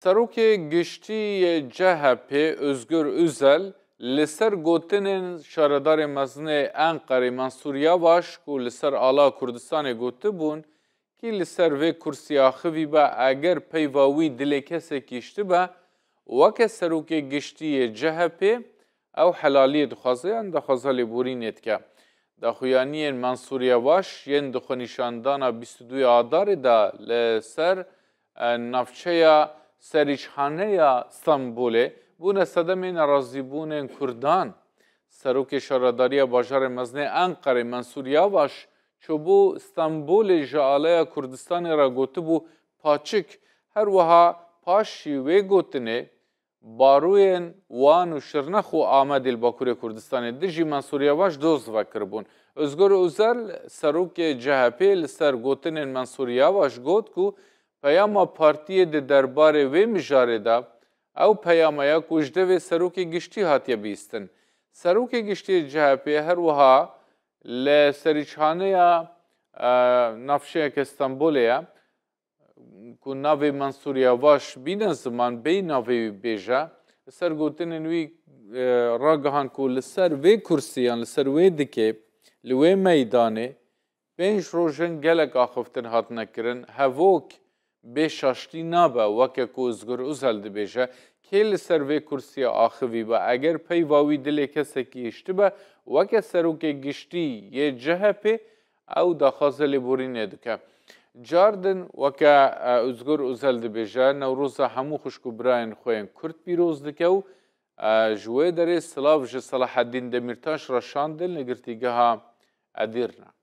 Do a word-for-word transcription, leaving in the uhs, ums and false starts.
Serokê Giştî yê C H P Ozgur Ozel li ser gotinên Şaredarê Mezinê Enqerê Mensûr Yavaş ku li ser ala Kurdistanê gotibûn, kî li ser vê kursî axivî be, eger peyva wî dilê kesekî hiştibe, weke Serokê Giştî yê C H P ew helaliyê dixwaze yan daxwaza lêborînê dike. Daxuyaniyên Mensûr Yavaş yên di xwenîşandana bîst û duyê Adarê de li ser e, navçeya Serîçhaneya Stenbolê bûne sedemê nerazîbûnên Kurdan. Serokê Şaredariya Bajarê Mezinê Enqerê Mensûr Yavaş çûbû Stenbolê ji alaya Kurdistanê re gotibû paçik. Her wiha paşî wê gotinê baroyên Wan û Şirnex û Amedê li Bakurê Kurdistanê dijî Mensûr Yavaş doz vekiribûn. Ozgur Ozel, serokê C H P, li ser gotinên Mensûr Yavaş got ku peyama partiyê di derbarê wê mijarê de ew peyama ye ku ji devê serokê giştî hatiye bihîstin. Serokê giştî C H P her wiha li serîçhaneya, e, navçeyeke Stenbolê ye ku navê Mensûr Yavaş bîne ziman, bêyî navê wî bêje. Li ser gotinên wî, e, ragihand ku li ser vê kursî yan li ser wê dikê, li wê meydanê pênc roj in gelek axiftin hatine kirin. Hevok bê şaştî nabe, weke ku Ozgur Ozel dibêje, kê li ser vê kursiyê axivî be, eger peyva wî dilê kesekî hiştibe, weke serokê giştî yê C H P, ew daxwaza lêborînê dike. Cardin weke, e, Ozgur Ozel dibêje, Newroza hemû xwişk û birayên xwe yên Kurd pîroz dike û, e, ji wê derê silav ji Selaheddîn Demîrtaş re şandin li girtîgeha Edîrne.